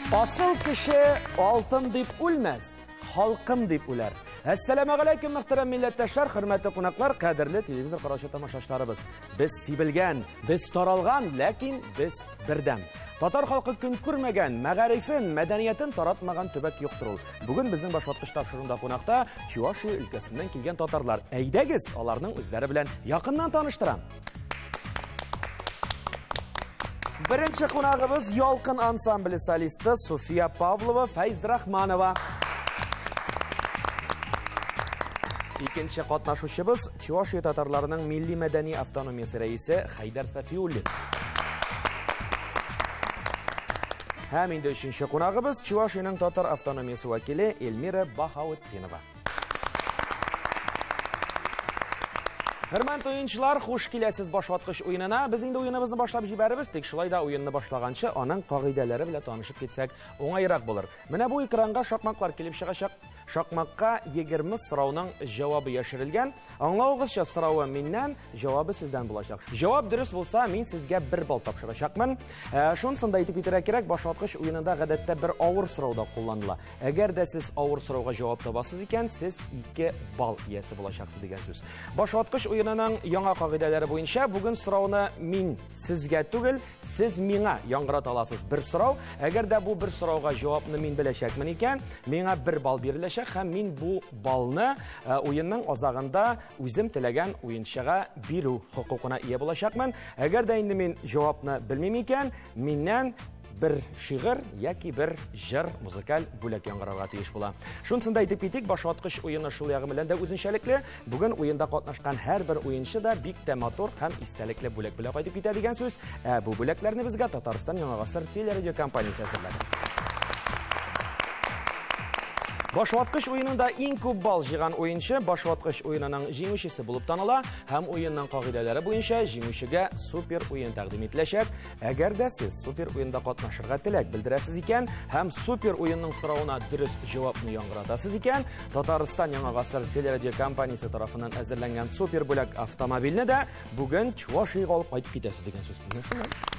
Асыл кеше алтын дип үлмәс, халкым дип үләр. Әссәламәгаләйкүм, мөхтәрәм милләттәшләр, хөрмәтле кунаклар, кадерле телевизор караучы тамашачыларыбыз. Без сибелгән, без таралган, ләкин без бердәм. Татар халкы көн күрмәгән, мәгарифен, мәдәниятен таратмаган төбәк юктыр ул. Бүген безнең башваткыч тапшыруында кунакта Чувашия өлкәсеннән килгән татарлар. Әйдәгез, аларның үзләре белән якыннан таныштырам. Беренче кунагыбыз Ялкын ансамбле солисты София Павлова Фәйзрахманова. Икенче катнашучыбыз Чувашия татарларының милли мәдәни автономиясе рәисе Хәйдәр Сафиуллин. Һәм инде өченче кунагыбыз Чувашиянең татар автономиясе вәкиле Эльмира Баһаутдинова. Хөрмәтле уенчылар, хуш киләсез башваткыч уенына. Без инде уеныбызны башлап җибәрербез, тик шулай да уенны башлаганчы аның кагыйдәләре белән танышып китсәк уңайрак булыр. Менә бу экранга шакмаклар килеп чыгачак. Шакмакка 20 сорауның җавабы яшерелгән. Аңлавыгызча, соравы миннән, җавабы сездән булачак. Җавап дөрес булса, мин сезгә бер балл тапшырачакмын. Ә, шунысын да әйтеп китәргә кирәк, башваткыч уенында гадәттә бер авыр сорау да кулланыла. Әгәр дә сез авыр сорауга җавап табасыз икән, сез 2 балл иясе булачаксыз дигән сүз. Башваткыч уенының яңа кагыйдәләре буенча бүген сорауны мин сезгә түгел, Сез миңа яңгырата аласыз бер сорау. Әгәр дә бу бер сорауга җавапны мин беләчәкмен икән, миңа бер балл биреләчәк һәм мин бу баллны э, уенның азагында үзем теләгән уенчыга бирү хокукына ия булачакмын. Әгәр дә инде мин җавапны белмим икән, миннән бер шигырь яки бер җыр музыкаль бүләк яңгырарга тиеш була. Шунысын да әйтеп китик, башваткыч уены шул ягы белән дә үзенчәлекле. Бүген уенда катнашкан һәрбер уенчы да бик тә матур һәм истәлекле бүләк белән кайтып китә дигән сүз. Ә бу бүләкләрне безгә Татарстан Яңа гасыр телерадиокомпаниясе әзерләде. Башваткыч уенында иң күп балл җыйган уенчы башваткыч уенының җиңүчесе булып таныла һәм уенның кагыйдәләре буенча җиңүчегә супер уен тәкъдим ителәчәк. Әгәр дә сез супер уенда катнашырга теләк белдерәсез икән һәм супер уенның соравына дөрес җавапны яңгыратасыз икән, Татарстан Яңа гасыр телерадиокомпаниясе тарафыннан әзерләнгән супер бүләк автомобильне дә бүген Чувашиягә алып кайтып китәсез дигән сүз. Менә шулай.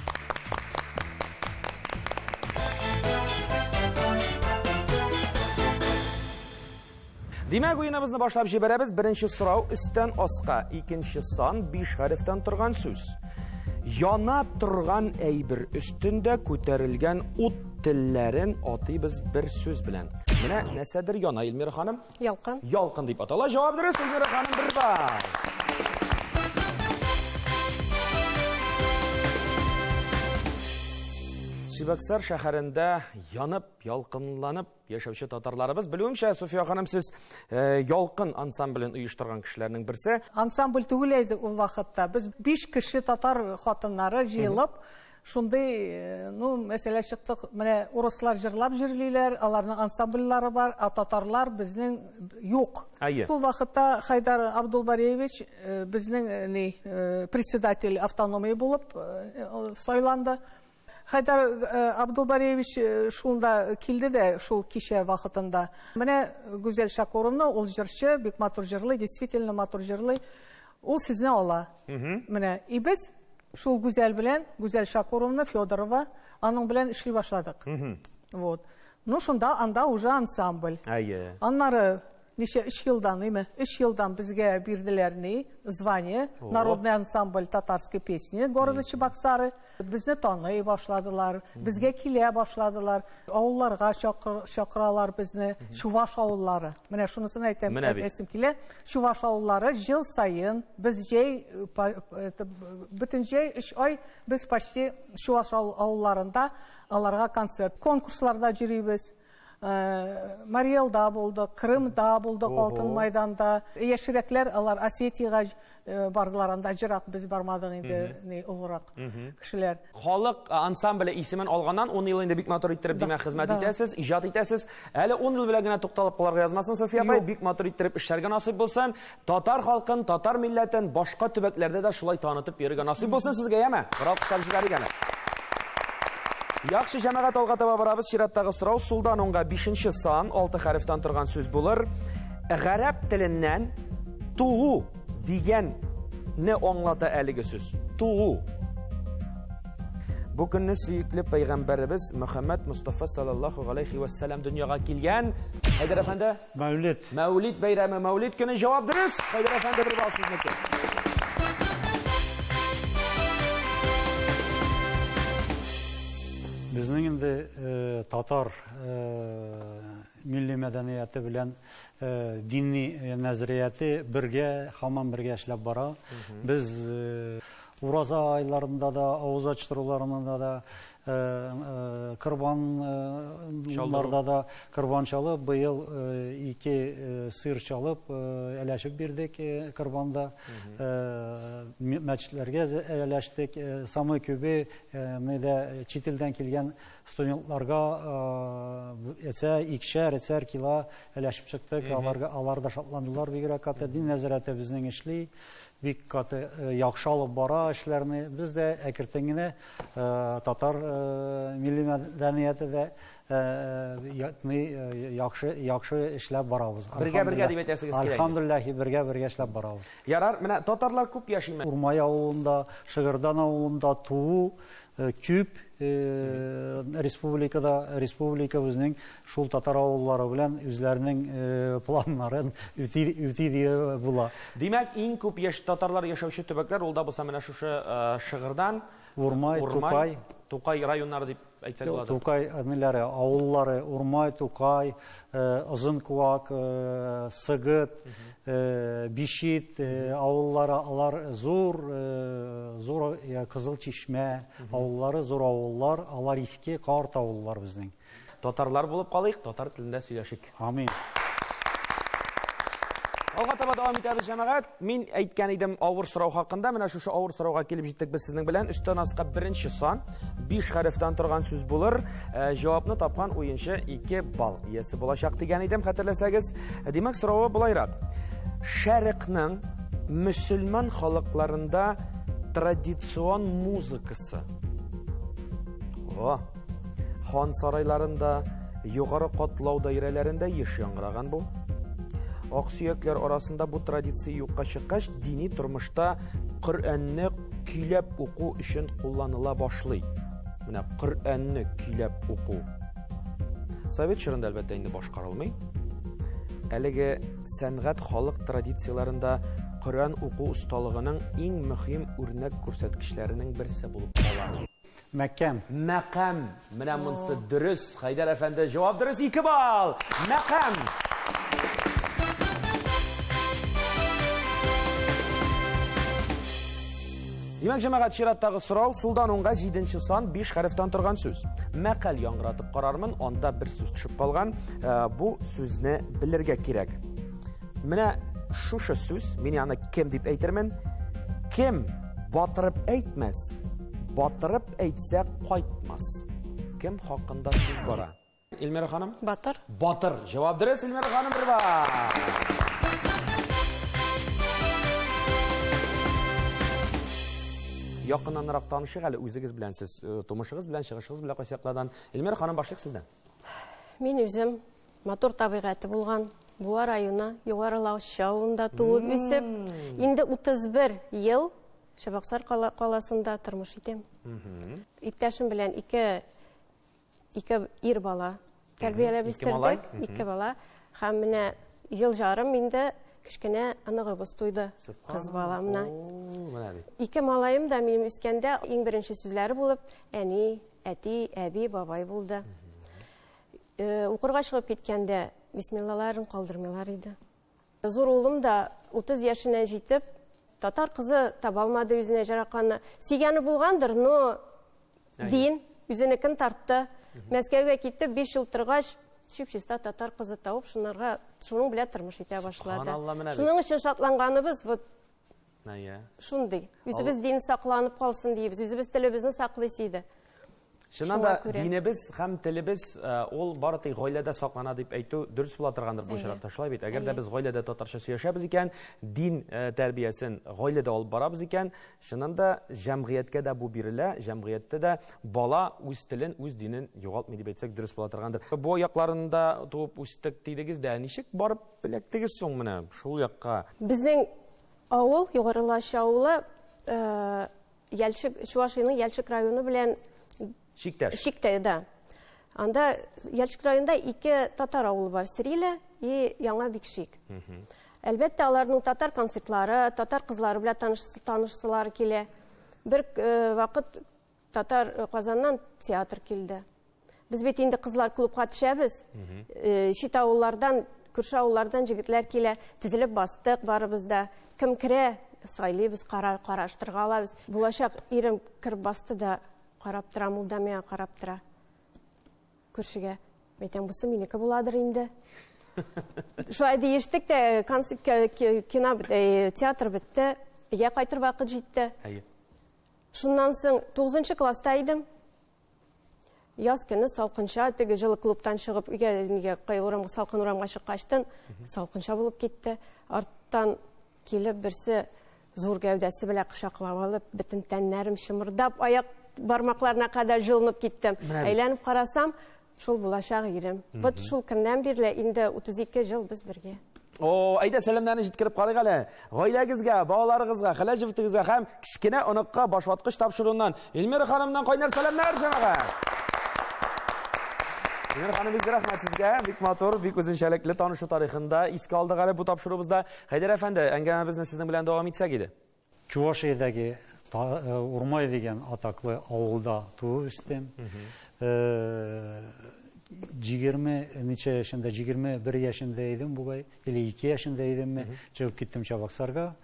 Димәк, уеныбызны башлап җибәрәбез. Беренче сорау өстән аска, икенче сан 5 хәрефтән торган сүз. Яна торган әйбер өстендә күтәрелгән ут телләрен атыйбыз бер сүз белән. Менә нәрсәдер яна, Эльмира ханым. Ялкын. Ялкын дип атала. Җавап дөрес, Эльмира ханым, бер балл. Чебоксар шәһәрендә янып, ялкынланып Яшәүче татарларыбыз, белүемчә, Суфия ханым, сез э, Ялкын ансамблен оештырган кешеләрнең берсе. Ансамбль түгел иде ул вакытта. Без биш кеше татар хатыннары җыелып, шундый, э, ну, мәсьәлә чыктык. Менә урыслар җырлап җырлыйлар, аларның ансамбльләре бар, ә татарлар безнең юк. Әйе. Ул вакытта Хайдар Абдулбариевич э, безнең ни, председатель автономии булып сайланды. Хәйдәр э, Абдулбариевич э, шунда килде дә, шул кичә вакытында. Менә Гүзәл Шакуровна, ул җырчы, бик матур җырлый, действительно матур җырлый. Ул сезне ала. Менә и без шул Гүзәл белән, Гүзәл Шакуровна Федорова, аның белән эшли башладык. Вот. Ну, шунда анда уже ансамбль. Әйе. Аннары ничә өч елдан, име? Өч елдан безгә бирделәр ни? Звание, Народный ансамбль татарской песни города Чебоксары. Безне таный башладылар, безгә килә башладылар, авылларга чакыралар безне, чуваш авыллары. Менә шунысын әйтәм, әйтәсем килә. Чуваш авыллары ел саен без җәй, бөтен җәй, өч ай без почти чуваш авылларында аларга концерт, конкурсларда йөрибез. Э, Мариэлда булдык, Крымда булдык, Алтын Майданда. Яшьрәкләр алар Осетиягә э, бардылар, анда җырак без бармадык инде, ни олырак кешеләр. Халык э, ансамбле исемен алганнан 10 ел инде бик матур иттереп димәк хезмәт итәсез, иҗат итәсез. Әле 10 ел белән генә тукталып калырга язмасын, София апай, бик матур иттереп эшләргә насыйп булсын. Татар халкын, татар милләтен башка төбәкләрдә дә шулай танытып йөрергә насыйп булсын сезгә, яме? Бер алкышлап җибәрик әле. Яхшы, җәмәгать, алга таба барабыз. Чираттагы сорау сулдан уңга бишенче сан, алты хәрефтән торган сүз булыр. Гарәп теленнән туу дигән не аңлата әлеге сүз. Туу. Бу көнне сөекле пәйгамбәребез Мөхәммәд Мостафа саллаллаху галәйхи вә сәлам дөньяга килгән. Хәйдәр әфәнде? Мәүлид. Мәүлид бәйрәме, Мәүлид көне җавап дөрес. Хәйдәр әфәнде бер балл сезнеке. Безнең инде э, татар э, милли мәдәнияте белән э, дини нәзрияте бергә, һаман бергә эшләп бара. Без Ураза айларында да, авыз ачтыруларында да, корбаннарда да корбан чалып, быел ике сыр чалып, әләшеп бирдек корбанда. Мәчетләргә әләштек. Самый күбе нидә чит илдән килгән студентларга эцә, икшәр, эцәр кило әләшеп чыктык. Аларга алар да шатландылар бигрәк каты. Дин нәзарәте безнең эшли. Бик каты яхшы алып бара эшләрне. Без дә әкертен генә татар милли мәдәнияте дә яхшы яхшы эшләп барабыз. Бергә-бергә дип әйтәсегез килә. Альхамдулиллаһи, бергә-бергә эшләп барабыз. Ярар, менә татарлар күп яшиме? Урмай авылында, Шыгырдан авылында туу күп республикада, республика безнең шул татар авыллары белән үзләренең планнарын үти, үти дия була. Димәк, иң күп яшь татарлар яшәүче төбәкләр ул да булса менә шушы Шыгырдан, Урмай, Тукай. Тукай районнары дип әйтсәк буладыр. Тукай ниләре, авыллары, Урмай, Тукай, Озын Куак, Сыгыт, Бишит авыллары, алар зур, зур Кызыл Чишмә авыллары, зур авыллар, алар иске карт авыллар безнең. Татарлар булып калыйк, татар телендә сөйләшик. Амин. Алга таба дәвам итәбез, җәмәгать. Мин әйткән идем авыр сорау хакында. Менә шушы авыр сорауга килеп җиттек без сезнең белән. Өстән аска беренче сан, 5 хәрефтән торган сүз булыр. Э, җавапны тапкан уенчы 2 балл иясе булачак дигән идем, хәтерләсәгез. Э, димәк, соравы болайрак. Шәрыкның мөселман халыкларында традицион музыкасы. О, Хан сарайларында, югары катлау даирәләрендә еш яңгыраган бу. Аксөякләр арасында бу традиция юкка чыккач, дини тормышта Коръәнне көйләп уку өчен кулланыла башлый. Менә Коръәнне көйләп уку. Совет чорында әлбәттә инде башкарылмый. Әлеге сәнгать халык традицияләрендә Коръән уку осталыгының иң мөһим үрнәк күрсәткечләренең берсе булып кала. Мәкам. Мәкам. Менә монысы дөрес. Хәйдәр әфәнде, җавап дөрес. 2 балл. Мәкам. Димәк, җәмәгать, чираттагы сорау сулдан уңга 7 сан 5 хәрефтән торган сүз. Мәкаль яңгыратып карармын, анда бер сүз төшеп калган. Э, бу сүзне белергә кирәк. Менә шушы сүз, мин аны кем дип әйтермен, кем батырып әйтмәс, батырып әйтсә кайтмас. Кем хакында сүз бара? Эльмира ханым? Батыр. Батыр. Җавап дөрес, Эльмира ханым, бер бар. Якыннанрак танышыйк әле үзегез белән сез, э, тумышыгыз белән, чыгышыгыз белән кайсы яклардан. Эльмира ханым, башлыйк сездән. Мин үзем Матур табигате булган Буа районы Югары Лаучы авылында туып үсеп, инде 31 ел Чабаксар каласында тормыш итәм. Иптәшем белән ике ике ир бала тәрбияләп үстердек, ике бала. Һәм менә ел жарым инде кечкенә оныгыбыз туйды. Кыз бала менә. Ике малаем да минем үскәндә иң беренче сүзләре булып әни, әти, әби, бабай булды. Укырга чыгып киткәндә бисмиллаларын калдырмыйлар иде. Зур улым да 30 яшенә җитеп, татар кызы таба алмады үзенә жараканны. Сөйгәне булгандыр, но дин үзенекен тартты. Мәскәүгә китеп, 5 ел торгач, чип-чиста татар кызы табып, шунарга, шуның белән тормыш итә башлады. Шуның өчен шатланганыбыз, вот шундый. Үзебез дин сакланып калсын диебез, үзебез телебезне саклыйсы иде. Чыннан да динебез һәм телебез э, ул бары тик гаиләдә саклана дип әйтү дөрес була торгандыр бу очракта. Шулай бит. Әгәр дә без гаиләдә татарча сөйләшәбез икән, дин э, тәрбиясен гаиләдә алып барабыз икән, чыннан да җәмгыятькә дә бу бирелә, җәмгыятьтә дә бала үз телен, үз динен югалтмый дип әйтсәк дөрес була торгандыр. Бу якларында туып үстек дидегез дә, ничек барып эләктегез соң менә шул якка? Безнең авыл, Югары Лачы авылы, э, Яльчик, Чувашиянең Яльчик районы белән Чиктәш. Чиктә, да. Анда Яльчик районында ике татар авылы бар, Сирилә и Яңа Бикшик. Әлбәттә, аларның татар концертлары, татар кызлары белән танышсылары килә. Бер э, вакыт татар э, Казаннан театр килде. Без бит инде кызлар клубка төшәбез. Э, чит авыллардан, күрше авыллардан җегетләр килә. Тезелеп бастык барыбыз да. Кем керә, сайлыйбыз, караштырга алабыз. Булачак ирем кереп басты да, карап торам, ул да миңа карап тора. Күршегә. Әйтәм, бусы минеке буладыр инде. Шулай диештек тә, концерт, кино, э, театр бетте. Өйгә кайтыр вакыт җитте. Шуннан соң 9 класста идем. Яз көне салкынча, теге җылы клубтан чыгып, өйгә нигә кай урамга, салкын урамга чыккачтын, салкынча булып китте. Арттан килеп берсе зур гәүдәсе белән кочаклап алып, бөтен тәннәрем чымырдап, аяк бармакларына кадәр җылынып киттем. Әйләнеп карасам, шул булачак ирем. Вот шул көннән бирле инде 32 ел без бергә. О, әйдә сәламнәрне җиткереп карыйк әле. Гаиләгезгә, балаларыгызга, хәләл җефетегезгә һәм кечкенә оныкка башваткыч тапшыруыннан Эльмира ханымнан кайнар сәламнәр, җәмәгать. Эльмира ханым, бик рәхмәт сезгә. Бик матур, бик үзенчәлекле танышу тарихында искә алдык әле бу тапшыруыбызда. Хәйдәр әфәнде, әңгәмәбезне сезнең белән дәвам итсәк иде. Чувашиядәге Урмай дигән атаклы авылда туып үстем. 20 ничә яшендә, 21 яшендә идем бугай, или 2 яшендә идемме, чыгып киттем Чабаксарга,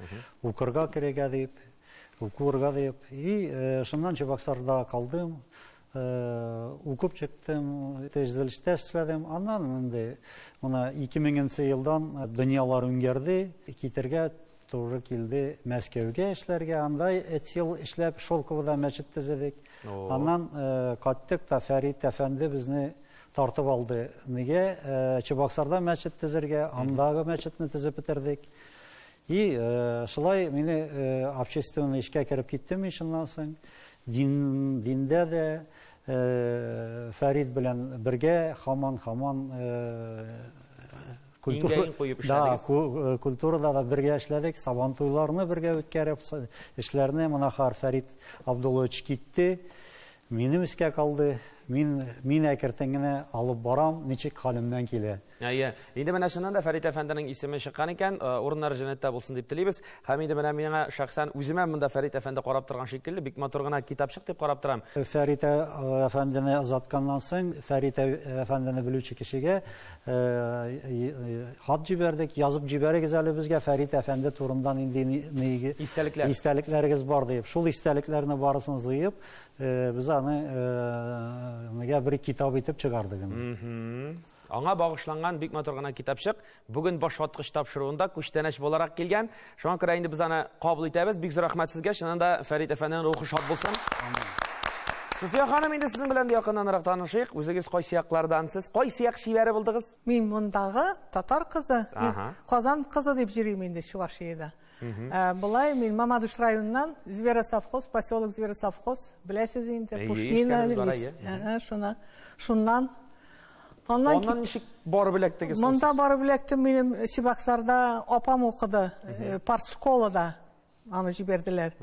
укырга керергә дип, укырга дип. И шуннан Чабаксарда калдым, укып чыктым, төзелештә эшләдем. Аннан инде менә 2000 елдан дөньялар үңгәрде, китергә туры килде Мәскәүгә эшләргә. Анда өч ел эшләп Шелковода мәчет төзедек. Аннан кайттык та Фәрит әфәнде безне тартып алды. Нигә? Чебоксарда мәчет төзергә, андагы мәчетне төзеп бетердек. И шулай мине общественный эшкә кереп киттем мин шуннан соң. Дин, диндә дә Фәрит белән бергә һаман-һаман культура, куеп эшләдегез. Да, культурада да бергә эшләдек, сабантуйларны бергә үткәреп, эшләрне менә хәзер Фәрит Абдуллович китте. Минем өскә калды. Мин мин әкертен генә алып барам, ничек хәлемнән килә. Әйе. Инде менә чыннан да Фәрит әфәнденең исеме чыккан икән, урыннары җәннәттә булсын дип телибез. Һәм инде менә миңа шәхсән үземә монда Фәрит әфәнде карап торган шикелле, бик матур гына китапчык дип карап торам. Фәрит әфәндене озатканнан соң, Фәрит әфәндене белүче кешегә хат җибәрдек, язып җибәрегез әле безгә Фәрит әфәнде турында нинди истәлекләр истәлекләрегез бар дип. Шул истәлекләрне барысын җыеп, без аны нигә бер китап итеп чыгардык инде. Аңа багышланган бик матур гына китапчык бүген башваткыч тапшыруында күчтәнәч буларак килгән. Шуңа күрә инде без аны кабул итәбез. Бик зур рәхмәт сезгә. Чыннан да Фәрит әфәнденең рухы шат булсын. Суфия ханым, инде сезнең белән дә якыннанрак танышыйк. Үзегез кайсы яклардан сез? Кайсы як чибәре булдыгыз? Мин мондагы татар кызы. Мин Казан кызы дип йөрим инде Чувашиядә. Болай мин Мамадыш районыннан, Зверосовхоз, поселок Зверосовхоз, беләсез инде, Пушнина, шуна, шуннан. Аннан, Аннан ничек барып эләктегез? Монда барып эләктем, минем Чебоксарда апам укыды, партшколада аны җибәрделәр.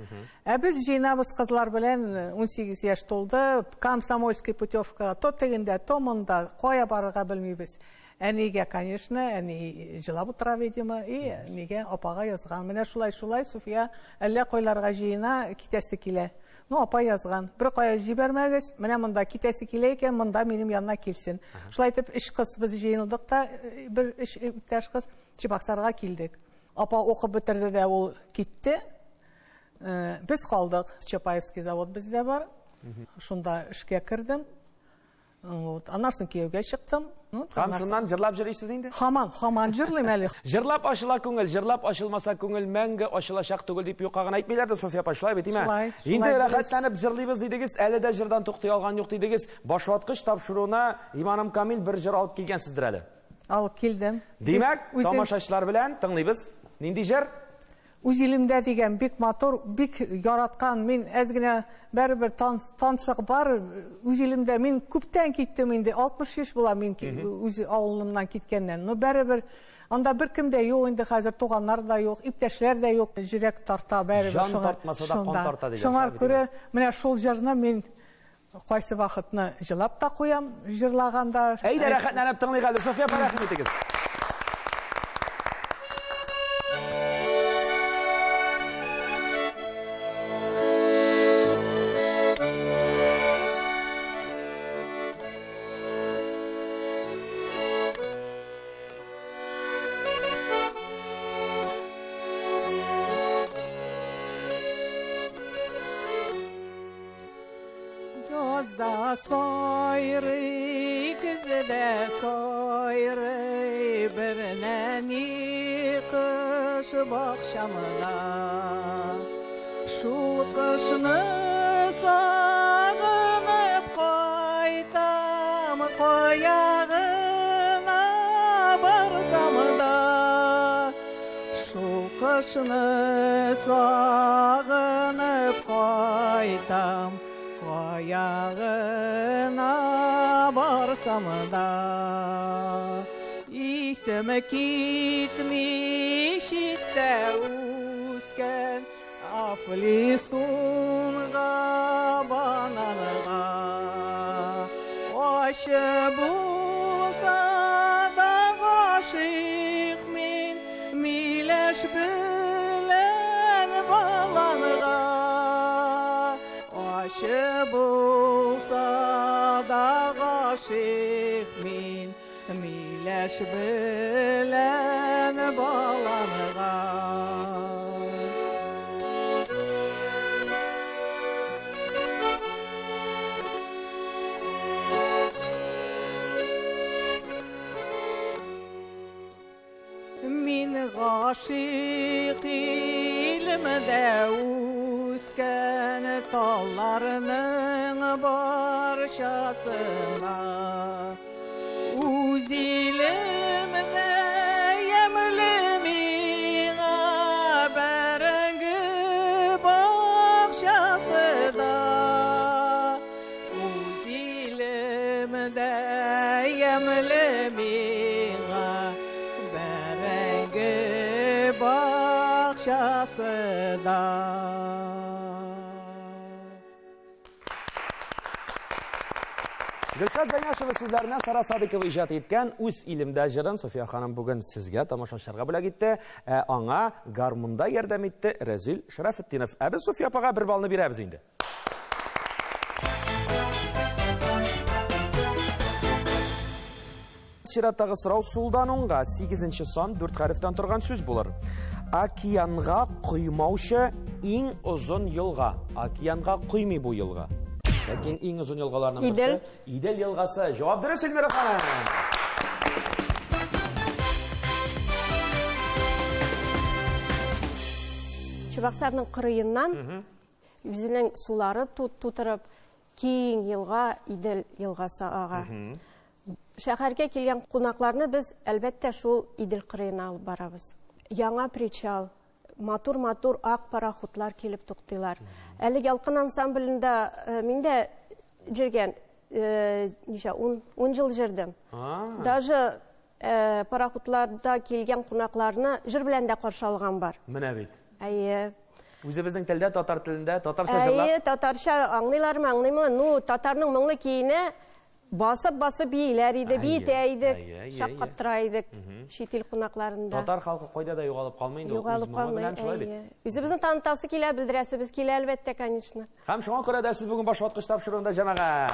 Ә без җыйнабыз кызлар белән, 18 яшь тулды, комсомольский путевка, то тегендә, то монда, кая барырга белмибез. Әнигә, конечно, әни җылап утыра, видимо, и нигә апага язган. Менә шулай-шулай Суфия әллә кайларга җыена, китәсе килә. Ну, апа язган. Бер кая җибәрмәгез, менә монда китәсе килә икән, монда минем янына килсен. Шулай итеп, өч кыз без җыелдык та, бер өч иптәш кыз Чебоксарга килдек. Апа укып бетерде дә ул китте. Без калдык. Чапаевский завод бездә бар. Шунда эшкә кердем. Вот. Аннан соң кияүгә чыктым. Ну, Һәм шуннан җырлап йөрисез инде? Һаман, һаман җырлыйм әле. Җырлап ачыла күңел, җырлап ачылмаса күңел мәңге ачылачак түгел дип юкка гына әйтмиләр дә, Софья апа, шулай бит, име? Шулай. Инде рәхәтләнеп җырлыйбыз дидегез, әле дә җырдан туктый алган юк дидегез. Башваткыч тапшыруына Иманым Камил бер җыр алып килгәнсездер әле. Алып килдем. Димәк, тамашачылар белән тыңлыйбыз. Нинди җыр? Үз илемдә дигән бик матур, бик яраткан, мин әз генә барыбер тансык бар, үз илемдә мин күптән киттем инде, 60 яшь була мин үз авылымнан киткәннән. Но барыбер анда беркем дә юк инде хәзер, туганнар да юк, иптәшләр дә юк, җөрәк тарта барыбер. Җан тартмаса да кан тарта дигән. Шуңа күрә менә шул җырны мин. Кайсы вакытны җылап та куям җырлаганда. Әйдә, рәхәтләнеп тыңлыйк әле. София апа, рәхим итегез. Язда сайрый, көздә сайрый, бер нәни кош бакчамда. Шул кошны сагынып кайтам, кая гына барсам да. Шул кошны сагынып кайтам, кая гына барсам да. Исем китми читтә үскән әфлисунга, бананга. Ачы булса да гашыйк мин миләш белән баланга. Ачы булса да гашыйк мин миләш белән баланга. Мин гашыйк илемдә үскән талларның барчасына. Үз илемдә ямьле миңа бәрәңге бакчасы да. Үз илемдә ямьле миңа бәрәңге бакчасы да. Гөлшат Зайнашева сүзләренә Сара Садыкова иҗат иткән Үз илемдә җырын София ханым бүген сезгә, тамашачыларга бүләк итте. Ә аңа гармунда ярдәм итте Рәзил Шәрәфетдинов. Ә без София апага бер баллны бирәбез инде. Чираттагы сорау сулдан уңга, 8 сан, 4 хәрефтән торган сүз булыр. Океанга коймаучы иң озын елга. Океанга коймый бу елга. Ләкин иң озын елгаларның Идел. берсе Идел елгасы. Җавап дөрес, Эльмира ханым. Чабаксарның кырыеннан үзенең сулары тутырып, киң елга Идел елгасы ага. Шәһәргә килгән кунакларны без, әлбәттә, шул Идел кырыена алып барабыз. Яңа причал, матур-матур ак пароходлар килеп туктыйлар. Әле Ялкын ансамблендә мин дә җыргән, ничә, 10 ел җырдым. Даже пароходларда килгән кунакларны җыр белән дә каршы алган бар. Менә бит. Әйе. Үзебезнең телдә, татар телендә, татарча җырлап. Әйе, татарча аңлыйлармы, аңлыймы? Ну, татарның моңлы көенә басып-басып бииләр иде, биетә идек, шаккаттыра идек чит ил кунакларында. Татар халкы кайда да югалып калмый инде, Югалып калмый, әйе. Үзебезнең танытасы килә, белдерәсебез килә, әлбәттә, конечно. Һәм шуңа күрә дә сез бүген башваткыч тапшыруында, җәмәгать.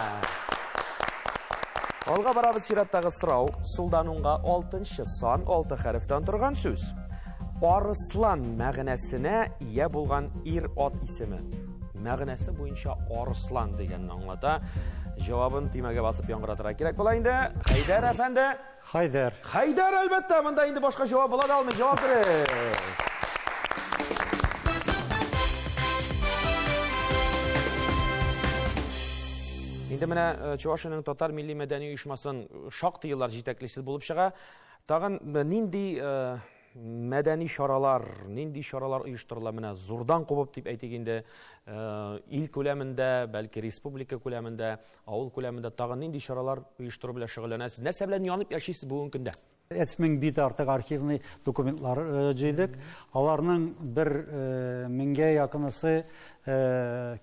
Алга барабыз, чираттагы сорау. Сулдан уңга 6 сан, 6 хәрефтән торган сүз. Арыслан мәгънәсенә ия булган ир-ат исеме. Мәгънәсе буенча арыслан дигәнне аңлата. Җавабын төймәгә басып яңгыратырга кирәк була инде. Хәйдәр әфәнде. Хәйдәр. Хәйдәр, әлбәттә, монда инде башка җавап була да алмый. Җавап дөрес. Инде менә Чувашиянең татар милли мәдәни оешмасын шактый еллар җитәклисез булып чыга. Тагын нинди мәдәни чаралар, нинди чаралар оештырыла менә зурдан кубып дип әйтик инде, ил күләмендә, бәлки республика күләмендә, авыл күләмендә тагын нинди чаралар оештыру белән шөгыльләнәсез? Нәрсә белән янып яшисез бүгенге көндә? 3000 бит артык архивный документлар җыйдык. Аларның бер меңгә якынысы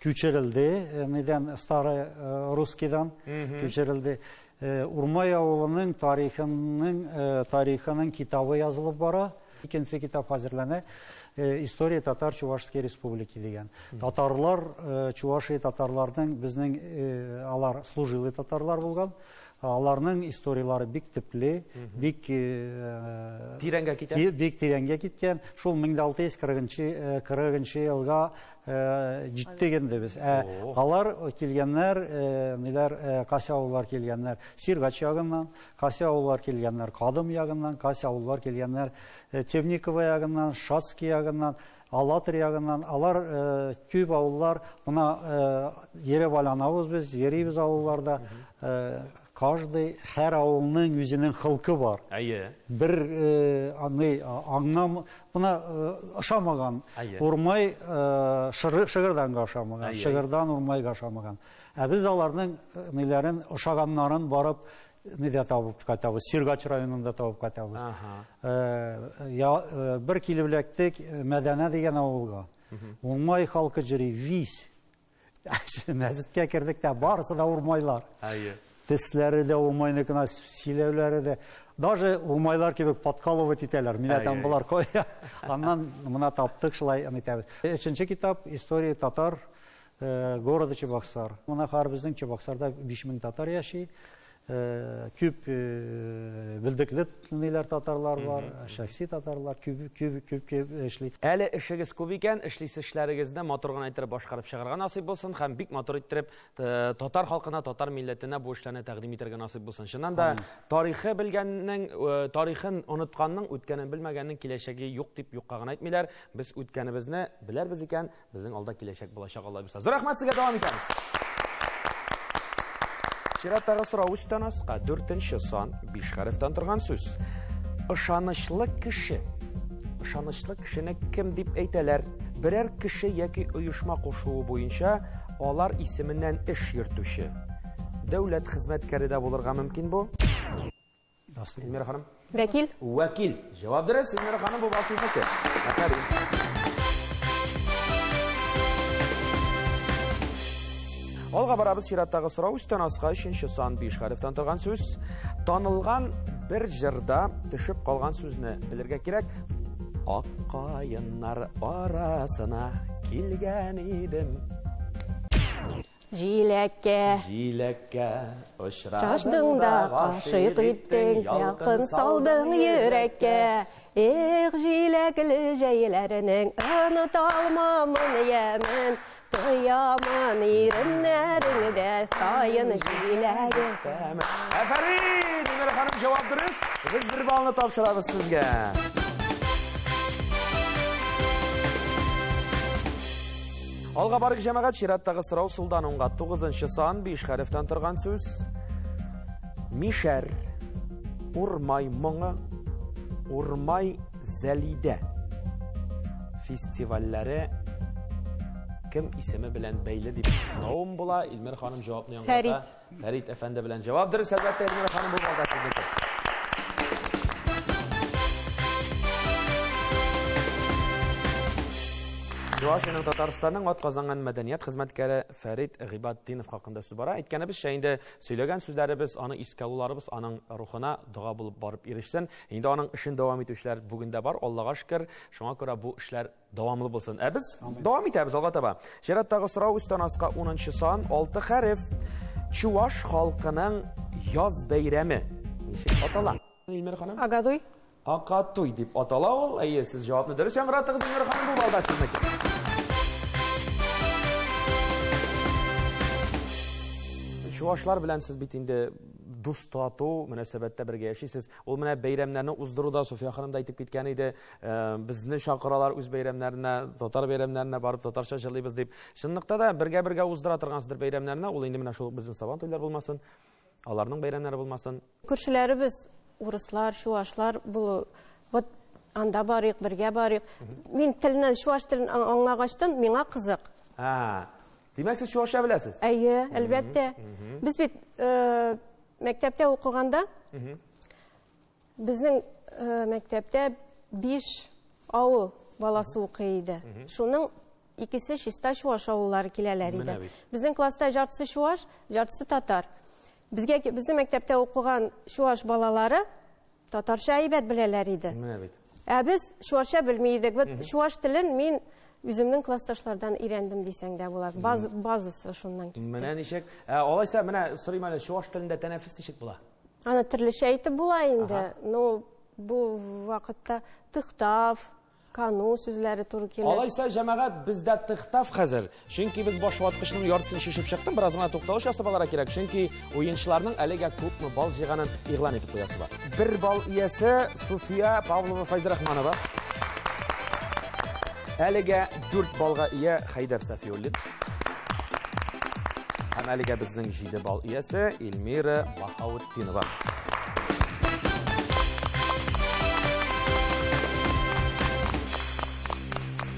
күчерелде, нидән старый русскийдан күчерелде. Урмай авылының тарихының тарихының китабы язылып бара. Икенче китап хәзерләнә. История татар Чувашской республики дигән. Татарлар, Чувашия татарларның безнең алар служилый татарлар булган. Аларның историяләре бик төпле, бик тирәнгә китә. Бик тирәнгә киткән. Шул 1640 40 елга җиттек инде без. Ә алар килгәннәр, ниләр, кайсы авыллар килгәннәр? Сиргач ягыннан, кайсы авыллар килгәннәр? Кадым ягыннан, кайсы авыллар килгәннәр? Темниково ягыннан, Шацкий ягыннан, Алатырь ягыннан. Алар күп авыллар, мына йөреп айланабыз без, йөрибез авылларда. Каждый, һәр авылның үзенең холкы бар. Әйе. Бер аны аңнам, мына ошамаган. Урмай Шыгырданга ошамаган, Шыгырдан Урмайга ошамаган. Ә без аларның ниләрен, ошаганнарын барып нидә табып кайтабыз, Сергач районында табып кайтабыз. Бер килеп эләктек Мәдәнә дигән авылга. Урмай халкы җыри, вис. Мәзеткә кердек тә, барысы да урмайлар. Әйе. Төсләре дә урмайныкына, сөйләүләре дә. Даже урмайлар кебек подкалывать итәләр. Мин әйтәм, болар кая? Аннан мына таптык, шулай әйтәбез. Өченче китап История татар города Чебоксар. Мына хәзер безнең Чебоксарда 5000 татар яши. Күп белдекле ниләр татарлар бар, шәхси татарлар күп күп күп күп эшли. Әле эшегез күп икән, эшлисе эшләрегезне матур гына иттереп башкарып чыгарга насыйп булсын һәм бик матур иттереп татар халкына, татар милләтенә бу эшләрне тәкъдим итәргә насыйп булсын. Чыннан да тарихы белгәннең, тарихын онытканның, үткәнен белмәгәннең киләчәге юк дип юкка гына әйтмиләр. Без үткәнебезне беләрбез икән, Безнең алда киләчәк булачак, Алла бирса. Зур рәхмәт сезгә, дәвам итәбез. Чираттагы сорау өстән аска, дүртенче сан, биш хәрефтән торган сүз. Ышанычлы кеше. Ышанычлы кешене кем дип әйтәләр? Берәр кеше яки оешма кушуы буенча алар исеменнән эш йөртүче. Дәүләт хезмәткәре дә булырга мөмкин бу. Эльмира ханым. Вәкил. Вәкил. Җавап дөрес, Эльмира ханым, бу бал сезнеке. Афәрин. Алга барабыз, чираттагы сорау өстән аска өченче сан 5 хәрефтән торган сүз. Танылган бер җырда төшеп калган сүзне белергә кирәк. Ак каеннар арасына килгән идем. Җиләккә. Җиләккә очрадың да гашыйк иттең, ялкын салдың йөрәккә. Эх, җиләкле җәйләрнең оныта алмамын ямен, тоямын иреннәреңдә каен җиләге. Афәрин, Динара ханым, җавап дөрес. Без бер баллны тапшырабыз сезгә. Алга барыйк, җәмәгать, чираттагы сорау сулдан уңга. 9 сан, 5 хәрефтән торган сүз. Мишәр, Урмай моңы, Урмай Зәлидә фестивальләре кем исеме белән бәйле дип соравым була. Илмир ханым җавапны яңгырата. Фәрит. Фәрит әфәнде белән җавап дөрес, әлбәттә, Эльмира ханым, бу балда сезнеке. Чувашиянең Татарстанның атказанган мәдәният хезмәткәре Фәрит Гыйбатдинов хакында сүз бара. Әйткәнебезчә, инде сөйләгән сүзләребез, аны искә алуларыбыз аның рухына дога булып барып ирешсен. Инде аның эшен дәвам итүчеләр бүген дә бар, Аллага шөкер. Шуңа күрә бу эшләр Дәвамлы булсын. Ә без дәвам итәбез алга таба. Чираттагы сорау өстән аска 10 сан, 6 хәреф. Чуваш халкының яз бәйрәме ничек атала? Илмир ханым. Агадуй. Акатуй дип атала ул. Әйе, сез җавапны дөрес яңгыраттыгыз, Илмир ханым, бу балда сезнеке. Чувашлар белән сез бит инде дус тату мөнәсәбәттә бергә яшисез. Ул менә бәйрәмнәрне уздыруда София ханым да әйтеп киткән иде. Безне чакыралар үз бәйрәмнәренә, татар бәйрәмнәренә барып татарча җырлыйбыз дип. Чынлыкта да бергә-бергә уздыра торгансыздыр бәйрәмнәрне. Ул инде менә шул безнең Сабан туйлар булмасын, аларның бәйрәмнәре булмасын. Күршеләребез урыслар, чуашлар булу. Вот анда барыйк, бергә барыйк. Мин телне, чуаш телен аңлагачтын, миңа кызык. А, димәк, сез чуашча беләсез? Әйе, әлбәттә. Без бит мәктәптә укыганда. Безнең мәктәптә 5 авыл баласы укый иде. Шуның икесе чиста чуаш авыллары киләләр иде. Безнең класста яртысы чуаш, яртысы татар. Безгә безнең мәктәптә укыган чуаш балалары татарча әйбәт беләләр иде. Менә бит. Ә без чуашча белми идек. Вот чуаш телен мин үземнең классташлардан өйрәндем дисәң дә була. Баз, базасы шуннан китте. Менә ничек. Ә, алайса, менә сорыйм әле, чуаш телендә тәнәфес ничек була? Аны төрлечә әйтеп була инде. Ну, бу вакытта тыхтав, кану сүзләре туры килә. Алайса, җәмәгать, бездә тыхтав хәзер. Чөнки без баш ваткычның яртысын шешеп чыктым, бераз гына тукталыш ясап алырга кирәк. Чөнки уенчыларның әлегә күпме балл җыйганын игълан итеп куясы бар. Бер балл иясе Суфия Павлова Файзрахманова. Әлегә 4 баллга ия Хәйдәр Сафиуллин. Һәм әлегә безнең 7 балл иясе Эльмира Баһаутдинова.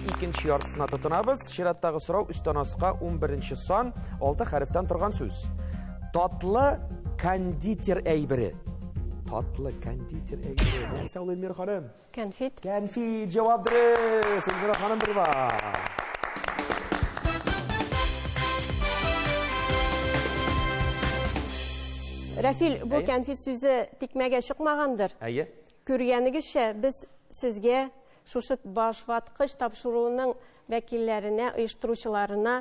Икенче яртысына тотынабыз. Чираттагы сорау өстән аска 11 сан, 6 хәрефтән торган сүз. Татлы кондитер әйбере. Татлы кондитер әйбере. Нәрсә ул, Эльмира ханым? Кәнфит. Кәнфит, җавап дөрес. Эльмира ханым бер бар. Рәфил, бу кәнфит сүзе тикмәгә чыкмагандыр. Әйе. Күргәнегезчә, без сезгә шушы башваткыч тапшыруының вәкилләренә, оештыручыларына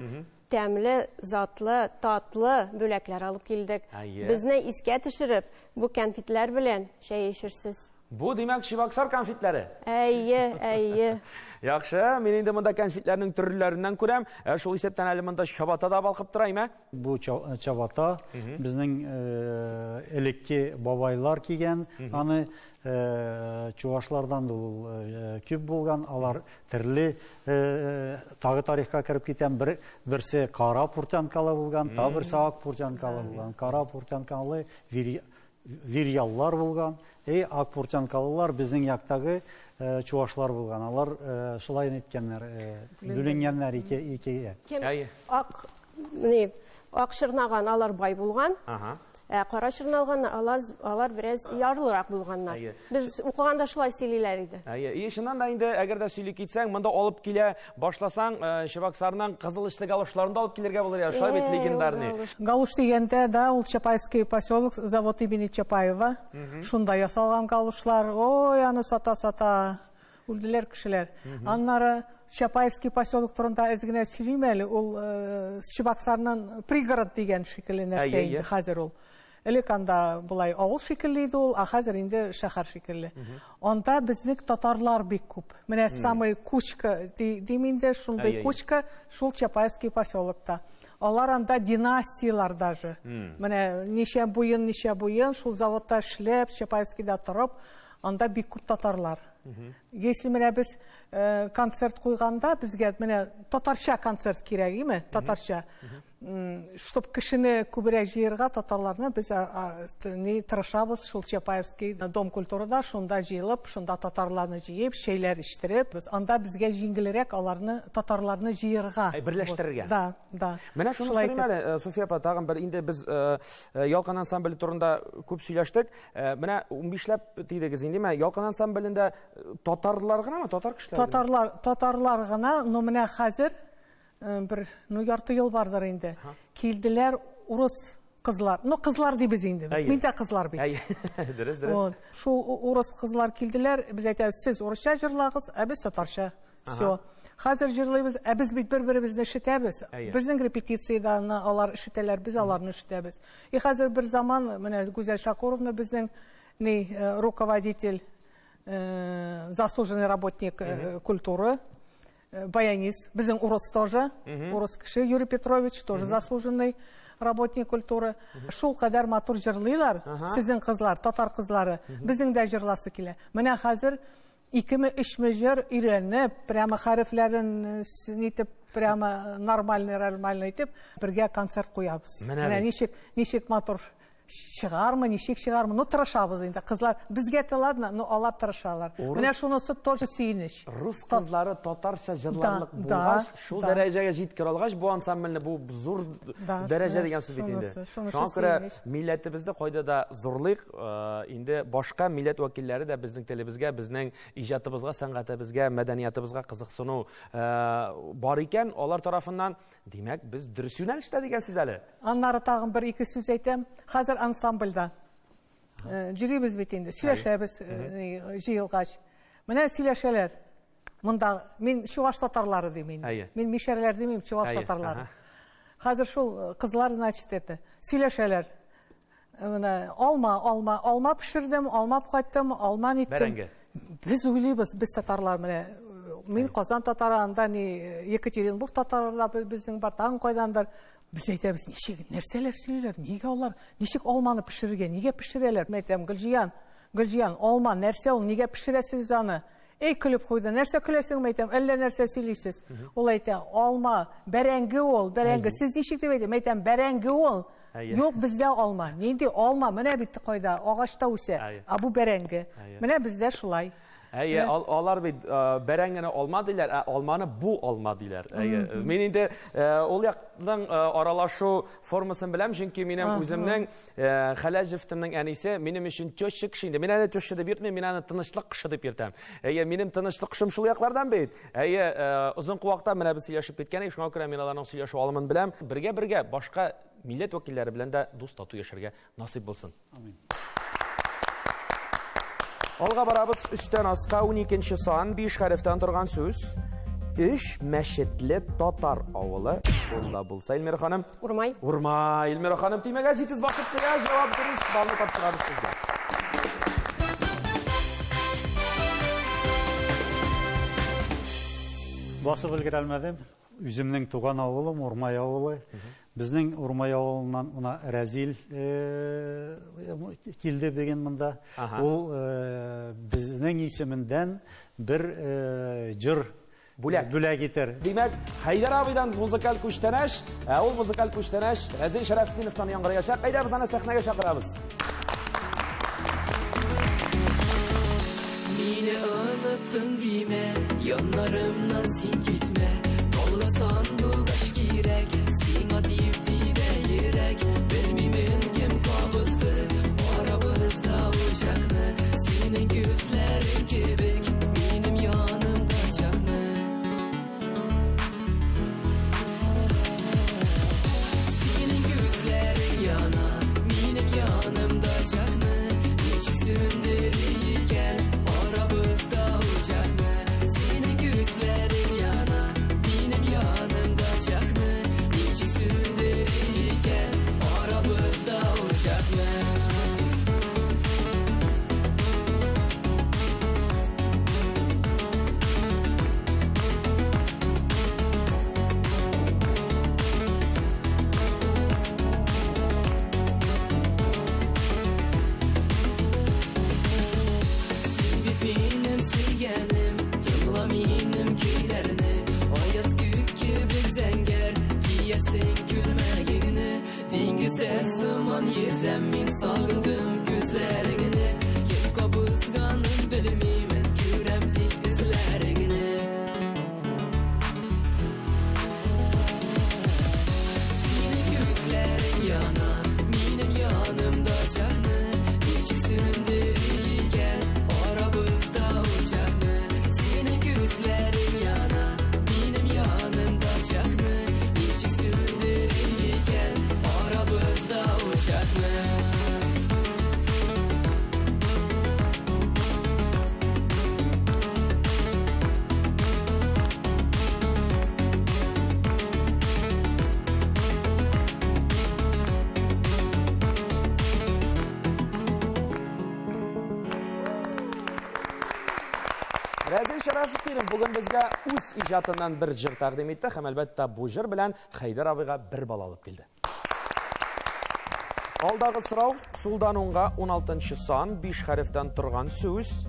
тәмле, затлы, татлы бүләкләр алып килдек. Безне искә төшереп, бу кәнфитләр белән чәй эчерсез. Бу, димәк, Чебоксар конфетләре. Әйе, әйе. Яхшы, мин инде монда конфетләрнең төрләреннән күрәм. Ә шул исәптән әле монда чабата да балкып тора, әйме? Бу чабата безнең элекке бабайлар кигән. Аны чувашлардан да ул күп булган. Алар төрле тагы тарихка кереп китәм. Бер берсе кара пуртянкалы булган, тагы берсе ак пуртянкалы булган. Кара пуртянкалы вирьяллар булган, и ак пуртянкалылар безнең яктагы чувашлар булган. Алар шулай әйткәннәр, бүленгәннәр ике икегә. Кем ак ни ак чырнаган, алар бай булган. Ә кара чырналган, алар алар бераз ярлырак булганнар. Без укыганда шулай сөйлиләр иде. Әйе, и чыннан да инде әгәр дә сөйли китсәң, монда алып килә башласаң, Чебоксарның кызыл эчле галошларын да алып килергә булыр, я, шулай бит легендарный. Галош дигәндә да ул Чапаевский поселок, завод имени Чапаева. Шунда ясалган галошлар. Ой, аны сата-сата үлделәр кешеләр. Аннары Чапаевский поселок турында әз генә сөйлим әле. Ул Чебоксарның пригород дигән шикелле нәрсә инде хәзер ул. Элек анда болай авыл шикелле иде ул, ә хәзер инде шәһәр шикелле. Анда безнең татарлар бик күп. Менә самый кучка дим инде, шундый кучка шул Чапаевский поселокта. Алар анда династиялар даже. Менә ничә буен, ничә буен шул заводта эшләп, Чапаевскийда торып, анда бик күп татарлар. Если менә без концерт куйганда, безгә менә татарча концерт кирәк, име? Татарча. Чтоб кешене күбрәк җыярга татарларны без ни тырышабыз шул Чапаевский дом культурада шунда җыелып, шунда татарларны җыеп, чәйләр эчтереп, без анда безгә җиңелрәк аларны татарларны җыярга. Берләштерергә. Да, да. Менә шуны сорыйм әле, Суфия апа, тагын бер инде без Ялкын ансамбле турында күп сөйләштек. Менә 15ләп дидегез инде, менә Ялкын ансамблендә татарлар гынамы, татар кешеләре? Татарлар, татарлар гына, но менә хәзер бер, ну, ярты ел бардыр инде. Килделәр урыс кызлар. Ну, кызлар дибез инде без. Мин дә кызлар бит. Дөрес, дөрес. Вот. Шул урыс кызлар килделәр, без әйтәбез, сез урысча җырлагыз, ә без татарча. Все. Хәзер җырлыйбыз, ә без бит бер-беребезне ишетәбез. Безнең репетициядә алар ишетәләр, без аларны ишетәбез. И хәзер бер заман, менә Гүзәл Шакуровна безнең ни руководитель, заслуженный работник культуры, баянист, безнең урыс тоже, урыс кеше Юрий Петрович, тоже заслуженный работник культуры. Шул кадәр матур җырлыйлар, сезнең кызлар, татар кызлары, безнең дә җырласы килә. Менә хәзер икеме, өчме җыр өйрәнеп, прямо хәрефләрен нитеп, прямо нормальный, нормальный итеп, бергә концерт куябыз. Менә ничек, ничек матур. Чыгармы, ничек чыгармы? Ну, тырышабыз инде. Кызлар, безгә тә ладно, но алар тырышалар. Менә шунысы тоже сөенеч. Рус кызлары татарча җырларлык булгач, шул дәрәҗәгә җиткерә алгач, бу ансамбльне бу зур дәрәҗә дигән сүз бит инде. Шуңа күрә милләтебезне кайда да зурлыйк, инде башка милләт вәкилләре дә безнең телебезгә, безнең иҗатыбызга, сәнгатебезгә, мәдәниятыбызга кызыксыну бар икән, алар тарафыннан Димәк, без дөрес юнәлештә дигән сүз әле. Аннары тагын бер-ике сүз әйтәм. Хәзер ансамбльдә җөрибез бит инде, сөйләшәбез җыелгач. Менә сөйләшәләр. Монда мин чуваш татарлары дим инде. Мин мишәрләр димим, чуваш татарлары. Хәзер шул кызлар, значит, это, сөйләшәләр. Менә алма, алма, алма пешердем, алма кайттым, алма ниттем. Бәрәңге. Без уйлыйбыз, без татарлар менә мин Казан татары, анда ни Екатеринбург татары да безнең бар, тагын кайдандыр. Без әйтәбез, ничек, нәрсәләр сөйлиләр, нигә алар, ничек алманы пешерергә, нигә пешерәләр? Мин әйтәм, Гөлҗиян, Гөлҗиян, алма нәрсә ул, нигә пешерәсез аны? Эй, көлеп куйды. Нәрсә көләсең, мин әйтәм, әллә нәрсә сөйлисез. Ул әйтә, алма, бәрәңге ул, бәрәңге. Сез ничек дип әйтә? Мин әйтәм, бәрәңге ул. Юк, бездә алма. Нинди алма? Менә бит кайда, агачта үсә. Ә бу бәрәңге. Менә бездә шулай. Әйе, алар бит бәрәңгене алма диләр, ә алманы бу алма диләр. Әйе. Мин инде ул якның аралашу формасын беләм, чөнки минем үземнең Хәләл җефтемнең әнисе минем өчен теща кеше инде. Мин аны теща дип йөртмим, мин аны тынычлык кышы дип йөртәм. Әйе, минем тынычлык кышым шул яклардан бит. Әйе, озын куакта менә без сөйләшеп киткән идек, шуңа күрә мин аларның сөйләшү алымын беләм. Бергә-бергә башка милләт вәкилләре белән дә дус-тату яшәргә насыйп булсын. Амин. Алга барабыз, өстән аска 12 сан, 5 хәрефтән торган сүз. Өч мәчетле татар авылы. Ул да булса, Эльмира ханым. Урмай. Урмай. Эльмира ханым төймәгә җитез басып куя. Җавап дөрес. Балны тапшырабыз сезгә. Басып өлгерә алмадым. Үземнең туган авылым Урмай авылы. Безнең Урмай авылыннан уна Рәзил э, килде бүген монда. Ул э, безнең исемендән бер э, җыр Бүләк. Бүләк итер. Димәк, Хәйдәр абыйдан музыкаль күчтәнәч, ә ул музыкаль күчтәнәч Рәзил Шәрәфетдиновтан яңгыраячак. Әйдә, без аны сәхнәгә чакырабыз. Мине оныттың димә, яннарымнан син китмә. Талга сандугач кирәк, сиңа дип тибә йөрәк. Белмимен кем кабызды, арабызда учакны. Синең күзләрең кебек, минем янымда чакны. Синең күзләрең яна, минем янымда чакны. Ничек сүндерер икән арабызда учакны? Синең күзләрең яна, минем янымда чакны. Ничек сүндерер икән арабызда учакны? Син бит минем сөйгәнем, тыңла минем көйләрне. Аяз күк кебек зәңгәр, киясең күлмәгеңне. Диңгездә сыман йөзәм мин, сагындым күзләреңне. Кем кабызганын белмимен, күрәм тик эзләреңне. Синең күзләрең яна, минем янымда чакны. Ничек сүндерер икән арабызда учакны? Синең күзләрең яна, минем янымда чакны. Ничек сүндерер икән арабызда учакны? Рәзил Шәрәфетдинов бүген безгә үз иҗатыннан бер җыр тәкъдим итте һәм әлбәттә бу җыр белән Хәйдәр абыйга бер бал алып килде. Алдагы сорау сулдан уңга 16 сан, 5 хәрефтән торган сүз.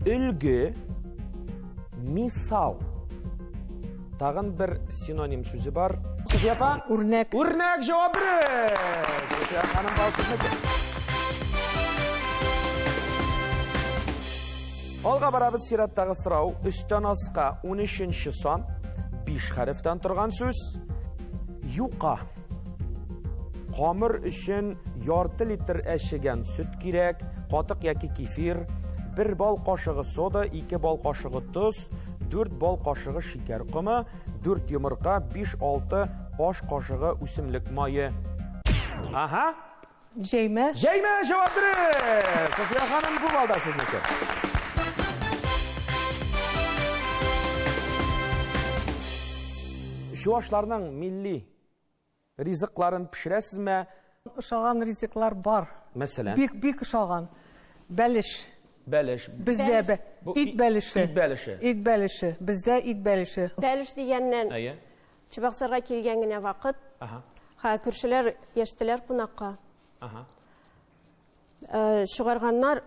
Өлге, мисал. Тагын бер синоним сүзе бар. Суфия апа? Үрнәк. Үрнәк җавап дөрес. Суфия ханым бал сезнеке. Алга барабыз чираттагы сорау. Өстән аска 13 сан, 5 хәрефтән торган сүз. Юка. Камыр өчен ярты литр әчегән сөт кирәк, катык яки кефир, бер бал кашыгы сода, 2 бал кашыгы тоз, 4 бал кашыгы шикәр комы, 4 йомырка, 5-6 аш кашыгы үсемлек мае. Ага. Җәймә. Җәймә җавап дөрес. София ханым, бу балда сезнеке. Чуашларның милли ризыкларын пешерәсезме? Ошаган ризыклар бар. Мәсәлән? Бик, бик ошаган. Бәлеш. Бәлеш. Бездә бә ит бәлеше. Ит бәлеше. Ит бәлеше. Бездә ит бәлеше. Бәлеш дигәннән. Әйе. Чебоксарга килгән генә вакыт. Ага. Ха, күршеләр яштеләр кунакка. Ага. Э, чыгарганнар